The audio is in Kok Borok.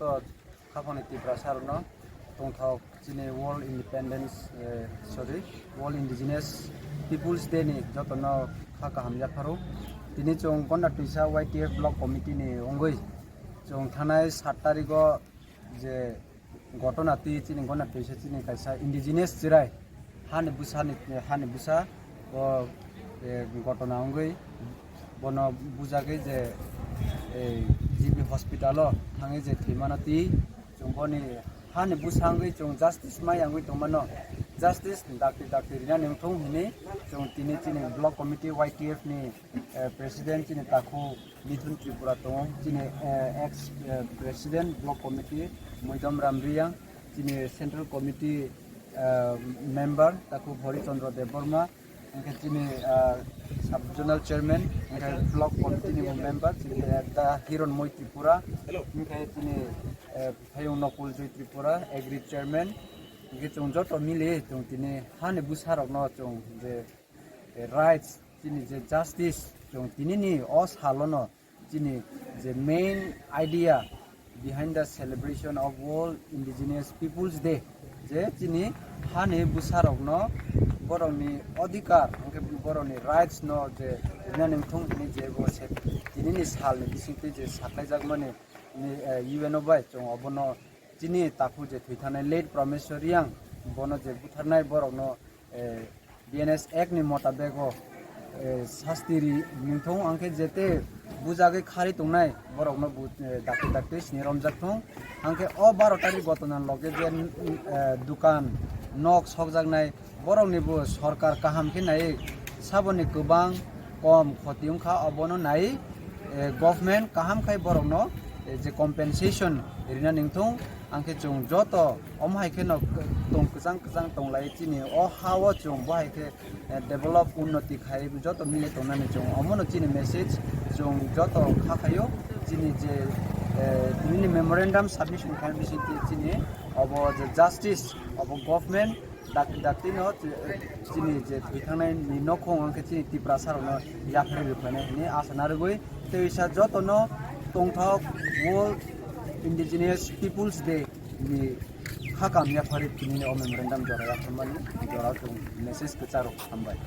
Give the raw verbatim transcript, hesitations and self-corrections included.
Khapangni Tiprasa rokno tongthok chini World Independence, eh, sorry, World Indigenous Peoples Day ni jotono kha kaham yapharo. Tini chwng Gonda Twisa Y T F Block Committee ni wngwi chwng thanai sat tarigo je gotona twi chini Gonda Twisa chini kaisa indigenous chwrai hani bwsani, hani bwsa o, eh, gotona wngwi bono bujagwi je, eh, G B hospital o thangwi je thwimano twi chwng boni hani bwsa wngwi chwng justice maya wngwi tongmano, justice dakti dakti rinani wngthung hwnwi chwng tini chini block committee Y T F ni, eh, president chini takhu Mithun Tripura tongo, chini, eh, ex, eh, president block committee Moidom Ram Riyang, chini central committee, eh, member takhu Hori Chandra Debbarma, hwnkhe chini, eh, sub zonal chairman, hwnkhe block committee ni member chini, eh, da Hiron Moi Tripura, hwnkhe chini, eh, Phayung Nokul Joy Tripura, agri chairman, hwnkhe chwng joto mili chwng tini hani bwsa rokno chwng je, eh, rights, chini je justice, chwng tinini o salono chini je main idea behind the celebration of World Indigenous Peoples Day, je chini hani bwsarokno borokni odhikar, hwnkhe borokni rights no je rina nangthung hwnwi je bo se tinini salni bisingtwi je saklaijakmani ni, eh, U N O bai chwng obono chini takhu je thwithanai late Prameshwar Riyang, bono je butharnai borokno, eh, B N S Act ni motabego, eh, sasti ri nungthung, hwnkhe jete bujagwi khari tongnai borokno bu-, eh, dakti dakti sini romjak thung. Hwnkhe o baro tarik gotona loge je, eh, dukan nok sokjaknai borokni bo sorkar kaham khe nai, saboni kwbang kom khoti wngkha, obono nai, eh, government kaham khai borokno, eh, je compensation rina nangthung, hwnkhe chwng joto omo hai kheno tong kwchang kwchang tonglai chini o ha o chwng bo hai khe, eh, develop unnoti khai joto mile tongnani chwng omono chini message chwng joto kha khaio chini je, eh, nini memorandum submission khai bisingtwi chini obo je justice obo government dakti dakti no chini je thwithangnai ni nokhong hwnkhe chini Tiprasa rokno yapharwi rwkhlainai hwnwi asa narwgwi tei sa jotono tongthok World Indigenous Peoples Day ni kha kam yapharwi tini o memorandum jora yapharmani jora chwng message kwcharo hambai.